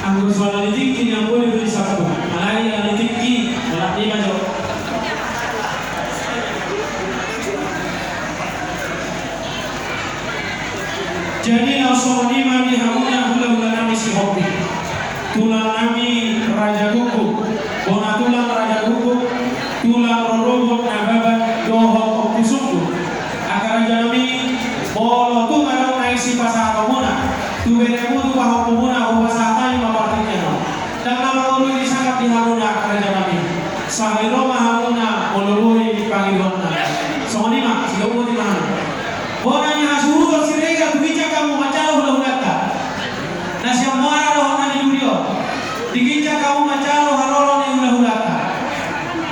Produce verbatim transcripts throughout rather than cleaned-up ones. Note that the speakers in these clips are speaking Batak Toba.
Anggo so ala ni tingki nian boi do disangkut. Alai ala ni tingki, olat ni ma jo. Jadi laos songon i ma di hamuna hula Hamuna, tu beremu, tu pahomuna, hupasahat hami ma partingkian on. Ndang na mangolu i disangkap di hamuna angka raja nami. Sai ro ma hamuna molo boi pangidoanna. Songon i ma, sidohoti ma hami. Bona ni hasuhuton Siregar tu ginjang hamu manjalo hulahulanta. Na sian Muara dohot na di duri on. Di ginjang hamu manjalo haroro ni hulahulanta.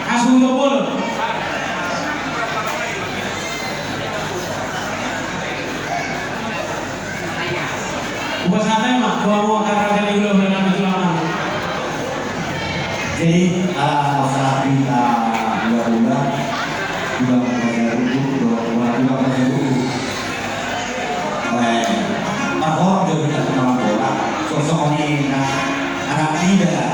Hasuhuton bolon. Hupasahat hami ma tu hamu angka raja ni hulahula nami, tulang nami. Jadi, ala na sahat hita hulahula, tulang raja Ruku, tulang raja Ruku. Eh, parhorong jo hita tu tulang bola. Songon i na, anak ida.